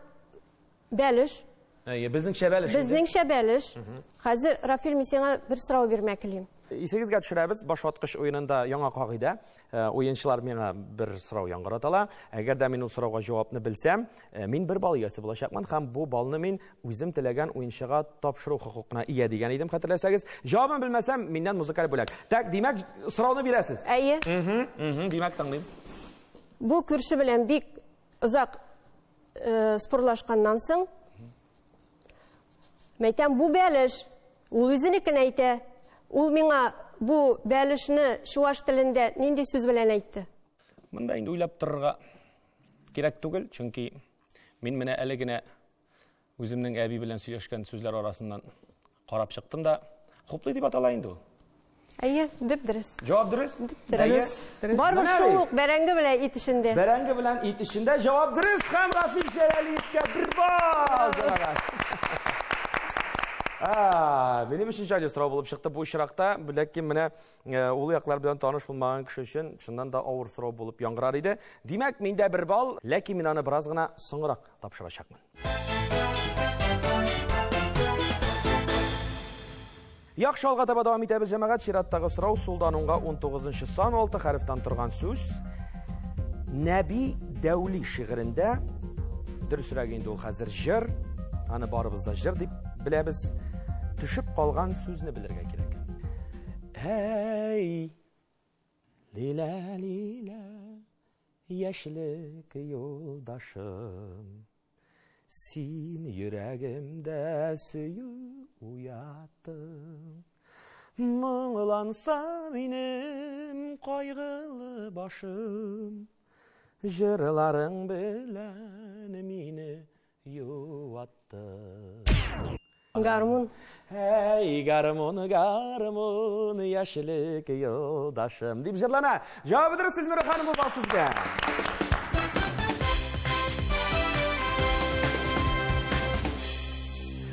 бәлеш. Әйе, безнеңчә бәлеш. Безнеңчә бәлеш. Хәзер, Рафил, мин сиңа бер сорау бирмәк телим. Исегезгә төшерәбез, башваткыч уенында яңа кагыйдә. Э, уенчылар миңа бер сорау яңгыраталар. Әгәр дә мин ул сорауга җавапны белсәм, э, мин бер балл иясе булачакмын һәм бу баллны мин үзем теләгән уенчыга тапшыру хокукына ия дигән идем, хәтерләсәгез. Җавабын белмәсәм, миннән музыкаль бүләк. Так, димәк, сорауны бирәсез. Әйе. Димәк, тыңлыйм. Бу күрше белән бик озак э, спорлашканнан соң, мәйтәм, бу бәлеш. Ул үзенекен әйтә. Ул миңа бу бәлешне чуаш телендә нинди сүз белән әйтте? Монда инде уйлап торырга кирәк түгел, чөнки мин менә әле генә үземнең әби белән сөйләшкән сүзләр арасыннан карап чыктым да, хуплый дип атала инде ул. Әйе, дөп дөрес. Җавап дөрес? Дөрес. Барыбер шул ук бәрәңге белән ит эчендә. Бәрәңге белән ит эчендә җавап дөрес һәм Рафил Җәләлиевкә бер балл. А, минем өчен җайлы сорау булып чыкты бу очракта, ләкин менә э, ул яклар белән таныш булмаган кеше өчен чыннан да авыр сорау булып яңгырар иде. Димәк, миндә бер балл, ләкин мин аны бераз гына соңрак тапшырачакмын. Яхшы алга таба дәвам итәбез, җәмәгать. Чираттагы сорау сулдан уңга 19 сан 6 хәрефтән торган сүз. Нәби Дәүли шигырендә, дөресрәге инде ул хәзер җыр, аны барыбыз да җыр дип беләбез, төшеп калган сүзне белергә кирәк. Әй, лилә, лилә, яшьлек юлдашым. Син йөрәгемдә сөю уяттың. Моңланса минем кайгылы башым, җырларың белән мине юаттың. Гармун. Әй, гармун, гармун, яшьлек юлдашым, дип җырлана. Җавабы дөрес, Эльмира ханым, бу бал сезгә.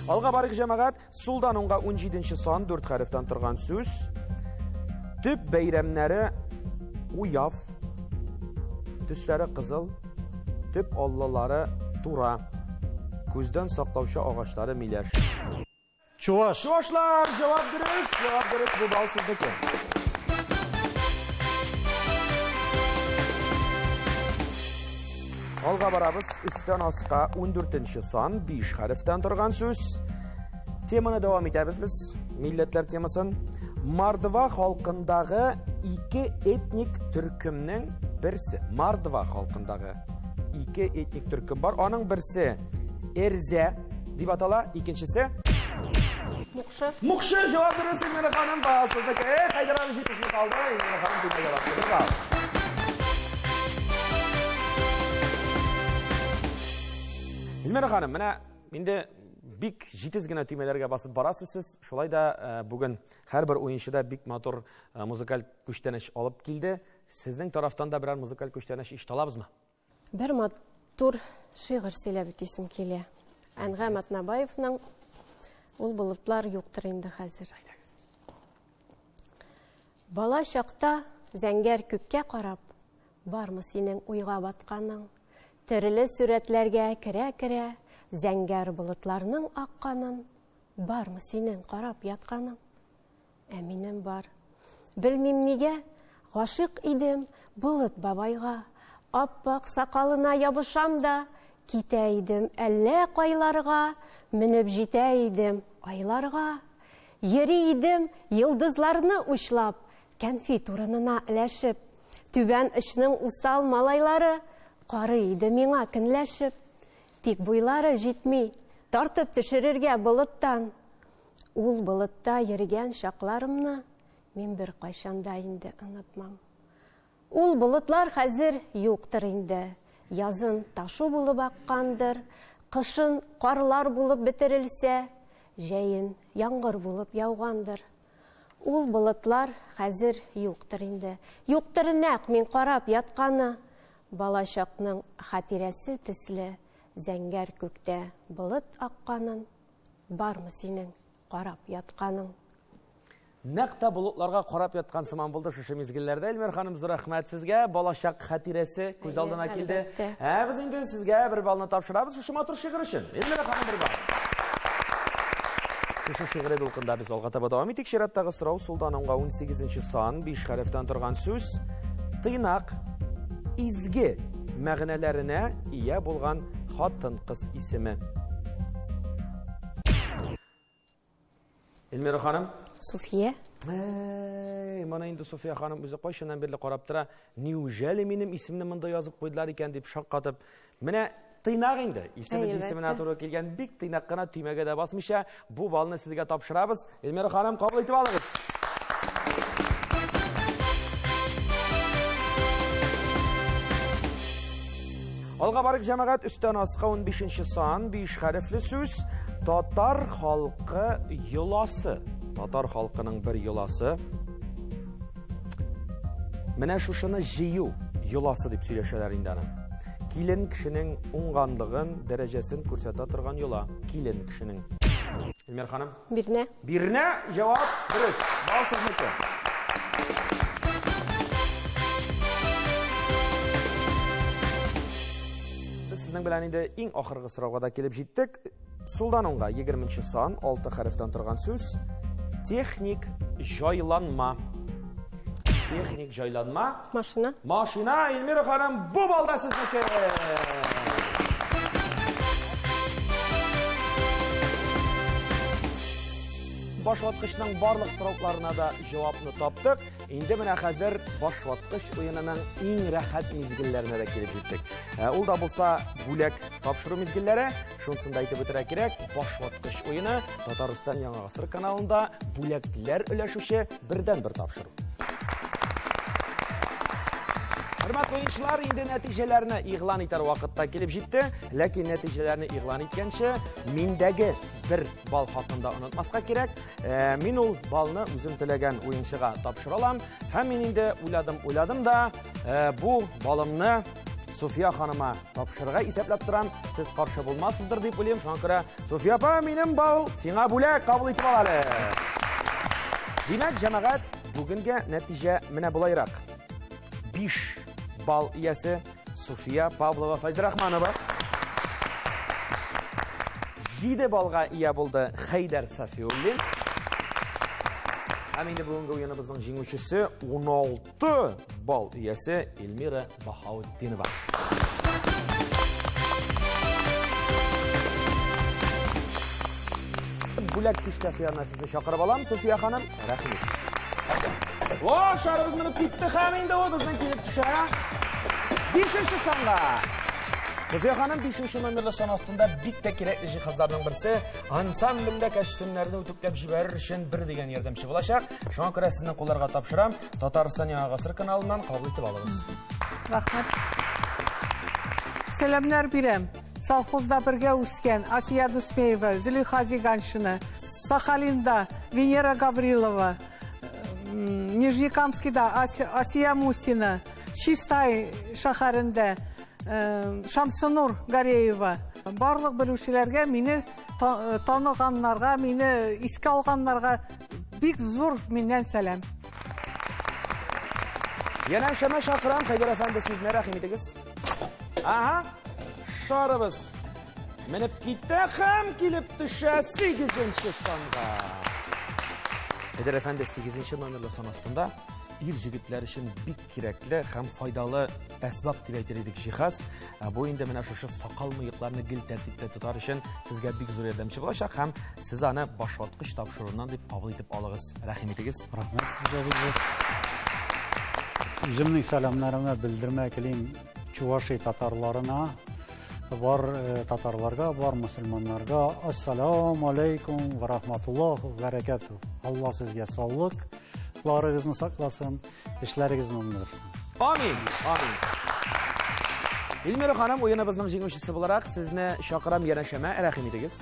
Алга барыйк, җәмәгать. Сулдан уңга 17 сан, 4 хәрефтән торган сүз. Төп бәйрәмнәре уяв, төсләре кызыл, төп аллалары тура, күздән саклаучы агачлары миләш. Чуваш. Чувашлар, җавап дөрес, җавап дөрес, бу балл сезнеке. Алга барабыз, өстән аска 14 сан, 5 хәрефтән торган сүз. Теманы дәвам итәбез без, милләтләр темасын. Мордва халкындагы ике этник төркемнең берсе. Мордва халкындагы ике этник төркем бар. Аның берсе Эрзә дип атала, икенчесе Мукшы. Мукшы җавап дөрес, Эльмира ханым, бал сезнеке. Эх, Хәйдәр абый җитешми калды. Эльмира ханым төймәгә басты. Бер балл. Эльмира ханым, менә инде бик җитез генә төймәләргә басып барасыз сез. Шулай да э, бүген һәрбер уенчы да бик матур э, музыкаль күчтәнәч алып килде. Сезнең тарафтан да берәр музыкаль күчтәнәч ишетә алабызмы? Бер матур шигырь сөйләп үтисем килә. Әнгам Атнабаевның Ул болытлар юктыр инде хәзер. Бала чакта зәңгәр күккә карап, бармы синең уйга батканың? Төрле сурәтләргә керә-керә, зәңгәр болытларның акканын, бармы синең карап ятканың? Ә минем бар. Белмим нигә, Гашыйк идем Болыт бабайга. Ап-ак сакалына ябышам да, китә идем әллә кайларга, менеп җитә идем айларга. Йөри идем йолдызларны учлап, кәнфит урынына өләшеп. Түбән очның усал малайлары карый иде миңа көнләшеп. Тик буйлары җитми, тартып төшерергә болыттан. Ул болытта йөргән чакларымны мин беркайчан да инде онытмам. Ул болытлар хәзер юктыр инде. Язын ташу булып аккандыр, кышын карлар булып бетерелсә, җәен яңгыр булып яугандыр. Ул болытлар хәзер юктыр инде. Юктыр нәкъ мин карап ятканы. Балачакның хатирәсе төсле зәңгәр күктә болыт акканын бармы синең карап ятканың? Нәкъ тә болытларга карап яткан сыман булды шушы мизгелләрдә. Эльмир ханым, зур рәхмәт сезгә. Балачак хатирәсе күз алдына килде. Ә без инде сезгә бер баллны тапшырабыз шушы матур шигырь өчен. Эльмира ханым, бер балл. Шушы шигъри дулкында без алга таба дәвам итик. Чираттагы сорау сулдан уңга 18 сан, 5 хәрефтән торган сүз. Тыйнак, изге мәгънәләренә ия булган хатын-кыз исеме. Эльмира ханым. Суфия. Әй, моны инде Суфия ханым үзе кайчаннан бирле карап тора. Неужели минем исемне монда язып куйдылар икән дип шаккатып. Менә тыйнак инде. Исеме җисеменә туры килгән бик тыйнак кына төймәгә дә басмыйча бу балны сезгә тапшырабыз. Эльмира ханым, кабул итеп алыгыз. Алга барык, җәмәгать, өстән аска 15 сан, 5 хәрефле сүз, татар халкы йоласы. Татар халкының бер йоласы. Менә шушыны җыю йоласы дип сөйләшәләр инде аны. Килен кешенең уңганлыгын, дәрәҗәсен күрсәтә торган йола. Килен кешенең. Эльмира ханым. Бирнә. Бирнә, җавап дөрес. Бал сезнеке. Без сезнең белән инде иң ахыргы сорауга да килеп җиттек. Сулдан уңга 20 сан, 6 хәрефтән торган сүз. Техник җайланма. Техник җайланма. Машина. Машина, Эльмира ханым, бу балда сезнеке. Башваткычның барлык сорауларына да җавапны таптык. Инде менә хәзер башваткыч уенының иң рәхәт мизгелләренә дә килеп җиттек. Ул да булса бүләк тапшыру мизгелләре. Шунысын да әйтеп үтәргә кирәк, башваткыч уены Татарстан Яңа Гасыр каналында бүләкләр өләшүче бердәнбер тапшыру. Хөрмәтле уенчылар, инде нәтиҗәләрне игълан итәр вакытта килеп җитте. Ләкин нәтиҗәләрне игълан иткәнче, миндәге бер балл хакында онытмаска кирәк. Мин ул баллны үзем теләгән уенчыга тапшыра алам. Һәм мин инде уйладым, уйладым да, бу балымны Суфия ханыма тапшырырга исәпләп торам. Сез каршы булмассыздыр дип уйлыйм. Шуңа күрә, Суфия апа, минем балл сиңа бүләк, кабул итеп ал әле. Димәк, җәмәгать, бүгенге нәтиҗә менә болайрак. 5 балл иясе Суфия Павлова Фәйзрахманова. 7 баллга ия булды Хәйдәр Сафиуллин. Һәм инде бүгенге уеныбызның җиңүчесе 16 балл иясе Эльмира Баһаутдинова. Бүләк киштәсе янына сезне чакырып алам, Суфия ханым. Рәхим итегез. О, шарыбыз менеп китте һәм инде ул безнең килеп төшә. Бишенче санга. Суфия ханым, бишенче номерлы сан астында бик тә кирәкле җиһазларның берсе ансамбльдә костюмнарны үтүкләп җибәрер өчен бер дигән ярдәмче булачак. Шуңа күрә сезнең кулларга тапшырам. Татарстан Яңа Гасыр каналыннан кабул итеп алыгыз. Рәхмәт. Сәламнәр бирәм. Совхозда бергә үскән Асия Дусмеева, Зөләйха Зиганшина, Сахалинда Венера Гаврилова, Нижнекамскида Асия Мусина, Чистай шәһәрендә Шамсынур Гареева. Барлык белүчеләргә, мине таныганнарга, мине искә алганнарга бик зур миннән сәлам. Янәшәмә чакырам, Хәйдәр әфәнде, сез не рәхим итегез. Ага, шарыбыз менеп китә һәм килеп төшә 8 санга. Хәйдәр әфәнде, 8 номерлы сан астында ир җегетләр өчен бик кирәкле һәм файдалы әсбап дип әйтер идек җиһаз. Бу инде менә шушы сакал мыекларны гел тәртиптә тотар өчен сезгә бик зур ярдәмче булачак һәм сез аны башваткыч тапшыруыннан дип кабул итеп алыгыз. Рәхим итегез. Рәхмәт сезгә бик зур. Үземнең сәламнәремне белдермә телим Чувашия татарларына, бар э, татарларга, бар мөселманнарга. Ассаламу алейкум ва рахматуллахи ва баракатух. Алла сезгә саулык, ларыгызны сакласын, эшләрегезне уңдырсын. Амин, амин. Эльмира ханым, уеныбызның җиңүчесе буларак, сезне чакырам янәшәмә, рәхим итегез.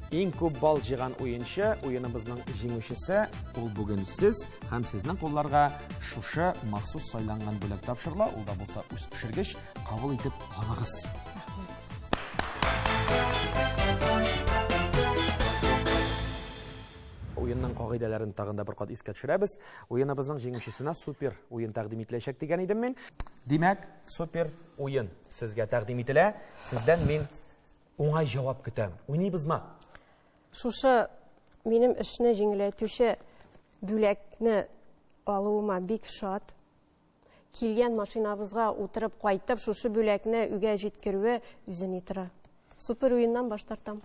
Иң күп балл җыйган уенчы, уеныбызның җиңүчесе, ул бүген сез һәм сезнең кулларга шушы махсус сайланган бүләк тапшырыла, ул да булса үз пешергеч, кабул итеп алыгыз. Уенның кагыйдәләрен тагын да бер кат искә төшерәбез. Уеныбызның җиңүчесенә супер уен тәкъдим ителәчәк дигән идем мин. Димәк, супер уен сезгә тәкъдим ителә. Сездән мин Уңай җавап көтәм. Уйныйбызмы? Шушы минем эшне җиңеләйтүче бүләкне алуыма бик шат. Килгән машинабызга утырып кайтып, шушы бүләкне өйгә җиткерүе үзе ни тора. Супер уеннан баш тартам.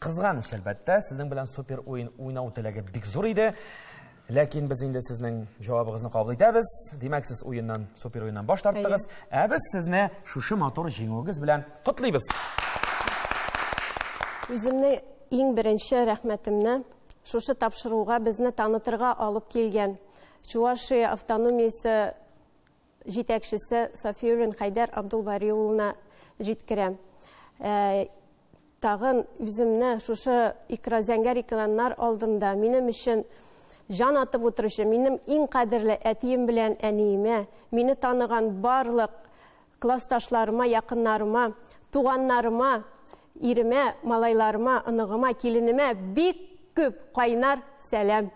Кызганыч, әлбәттә, сезнең белән супер уен уйнау теләге бик зур иде. Ләкин без инде сезнең җавабыгызны кабул итәбез. Димәк, сез уеннан, супер уеннан баш тарттыгыз. Ә без сезне шушы матур җиңүегез белән котлыйбыз. Үземне иң беренче рәхмәтемне шушы тапшыруга безне танытырга алып килгән Чувашия автономиясе җитәкчесе Сафиуллин Хәйдәр Абдулбари улына җиткерәм. Э, тагын үземне шушы икра зәңгәр экраннар алдында минем өчен җан атып утыручы минем иң кадерле әтием белән әниемә, мине таныган барлык классташларыма, якыннарыма, туганнарыма, иремә, малайларыма, оныгыма, киленемә бик күп кайнар сәлам.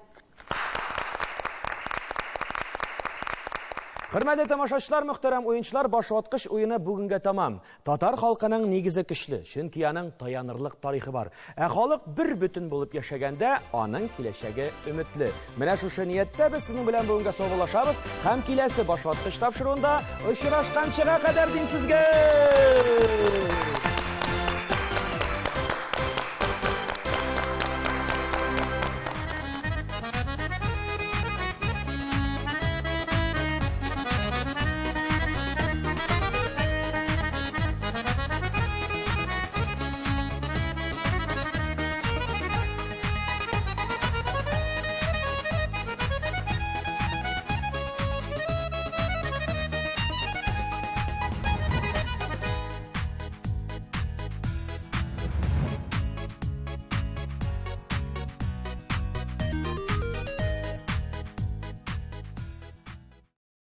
Хөрмәтле тамашачылар, мөхтәрәм уенчылар, башваткыч уены бүгенгә тәмам. Татар халкының нигезе көчле, чөнки аның таянырлык тарихы бар. Ә халык бер бөтен булып яшәгәндә, аның киләчәге өметле. Менә шушы нияттә без сезнең белән бүгенгә саубуллашабыз һәм киләсе башваткыч тапшыруында очрашканчыга кадәр дим сезгә!